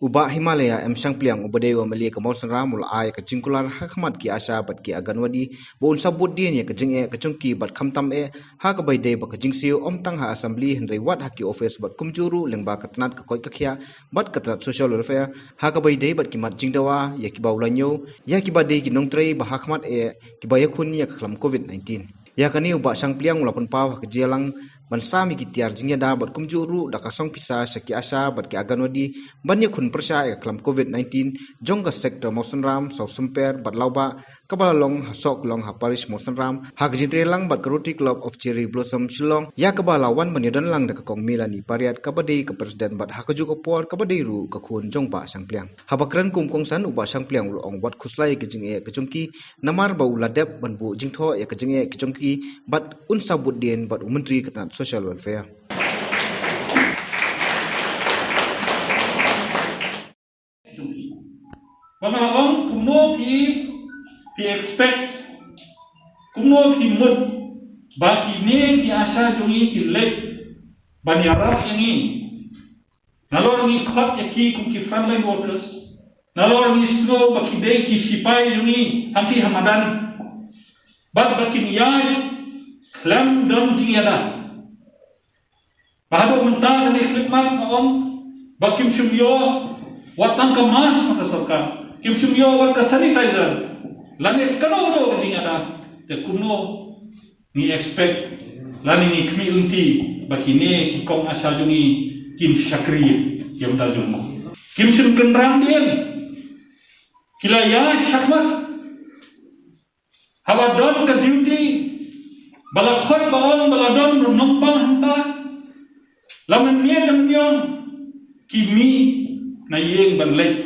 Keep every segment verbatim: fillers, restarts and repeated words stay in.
U Bah Himalaya M Shangpliang uba dei u M L A ka Mawsynram u la ai ka jingkular ha khmat ki ASHA bad ki Anganwadi ba un sa bud dien ïa ka jingeh ka jong ki bad khamtam eh ha kaba ïadei bad ka jingsiew ym tang ha Assembly hynrei wat ha ki office bad kumjuh ruh lyngba ka tnat ka koit ka khiah bad ka tnat Social Welfare ha kaba ïadei bad ki mat jingdawa ïa kiba u la ñiew ïa kiba dei ki nongtrei ba ha khmat eh kiba ïakhun ïa ka khlam Covid nineteen. Ïa kane u Bah Shangpliang u la pynpaw ha ka jingïalang ban sam ïa ki tiar jingïada bad kumjuh ruh da ka song pisa sha ki ASHA bad ki Anganwadi ban ïakhun pyrshah ïa ka khlam Covid nineteen jong ka sector Mawsynram, Sawsymper bad Lawbah kaba la long ha Sohkllong ha Parish Mawsynram ha ka jingtrei lang bad ka Rotary Club of Cherry Blossom Shillong ïa kaba la wan ban ïadon lang da ka Kong Melanie Pariat kaba dei ka President bad ha kajuh ka por kaba dei ruh ka khun jong Bah Shangpliang. Haba kren kum u kongsan u Bah Shangpliang u la ong wat khuslai ïa ka jingeh ka jong ki namar ba u la dep ban buh jingthoh ïa ka jingeh ka jong ki bad un sa bud dien bad u Myntri ka tnat Social Welfare. Ba nga ong kumno phi, phi expect, kumno phi mut ba kine ki ASHA jong ngi kin leit ban ïarap ïa ngi. Nalor ngi khot ïa ki kum ki frontline workers, nalor ngi sngew ba ki dei ki sipai jong ngi hangtei ha madan. Bad ba kin ïaid khlem don jingïada. Ba haduh mynta kane khyllipmat nga ong ba kim shym ïoh wat tang ka mask na ka sorkar, kim shym ïoh wat ka sanitizer lane kano kano ka jingïada. Te kumno ngi expect lane ngi khmih lynti ba kine ki kong ASHA jong ngi kin shakri ïa u da jong ngi. Kim shym kynran dien, ki la ïaid shakhmat. Haba don ka duty ba la khot ba ong ba la don nongpang hangta, la mynmiet mynmiong ki mih na ïing ban leit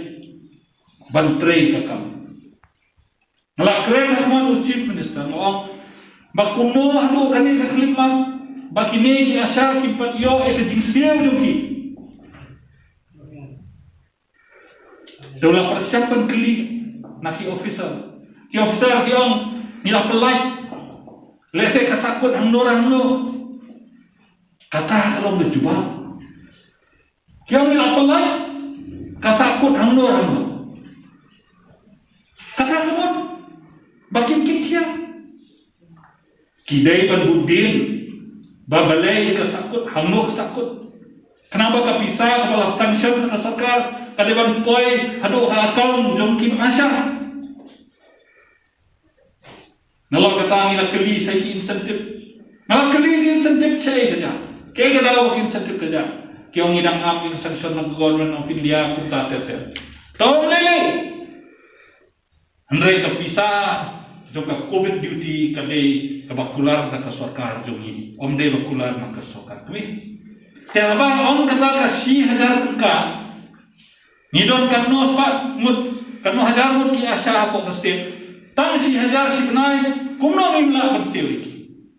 ban trei ka kam. Nga la kren ha khmat u Chief Minister nga ong ba kumno haduh kane ka khyllipmat ba kine ki ASHA kim pat ïoh ïa ka jingsiew jong ki. Te u la pyrshang ban kylli na ki officer. Ki officer ki ong ngi la pyllait. Lehse ka sahkut hangno hangno. Kata ka long ka jubab. Ki ong ngi la pyllait, ka sahkut hangno hangno. Kata ka mut ba kim kit khia. Ki dei ban bud dien ba balei ka sahkut, hangno ka sahkut. Khnang ba ka pisa kaba la sanction na ka sorkar ka dei ban poi haduh ha account jong ki ASHA. Nalor kata ngi la kylli sa ki incentive. Nga la kylli ki incentive shaei ka jia. Kaei ka daw ba ki incentive ka jia. Ki ong ngi dang ap ïa ka sanction na ka Government of India kumta ter ter. To lei lei. Hynrei ka pisa jong ka Covid duty ka dei kaba kular da ka sorkar jong ngi. Ym dei ba kular na ka sorkar kmie. Te haba ong kata ka shi hajar tyngka. Ngi don katno spah ngut, katno hajar ngut ki ASHA hapoh ka state. Tang shi hajar shi bnai, kumno ngim lah ban siew ïa ki.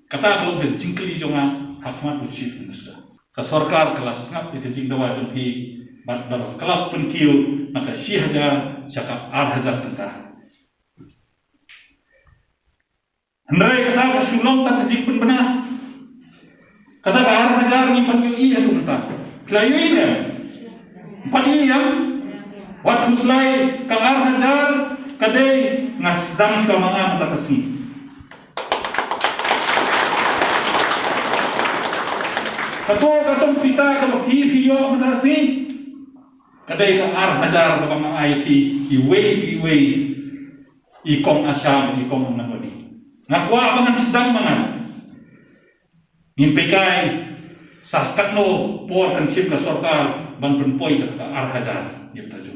Kata ka long ka jingkylli jong nga ha khmat u Chief Minister. Ka sorkar ka la sngap ïa ka jingdawa jong phi bad ba ka la pynkiew na ka shi hajar sha ka ar hajar tyngka. Hynrei kata ka shu long tang ka jingpynbna. Kata ka ar hajar ngi pat ïohi haduh mynta. Phi la ïohi ne? Pat ïohi ïa? Wat khuslai ka ar hajar ka dei nga sdang shuwa ma nga mynta ka sngi. Kato ka song pisa kaba phi phi ïoh mynta ka sngi ka dei ka ar hajar kaba nga ai phi iwei pa iwei i kong ASHA bad i kong Anganwadi. Nga kwah ba ngan sdang ma nga. Ngin pyrkhat sa katno por kan shim ka sorkar ban pynpoi kata ka ar hajar ïa kata.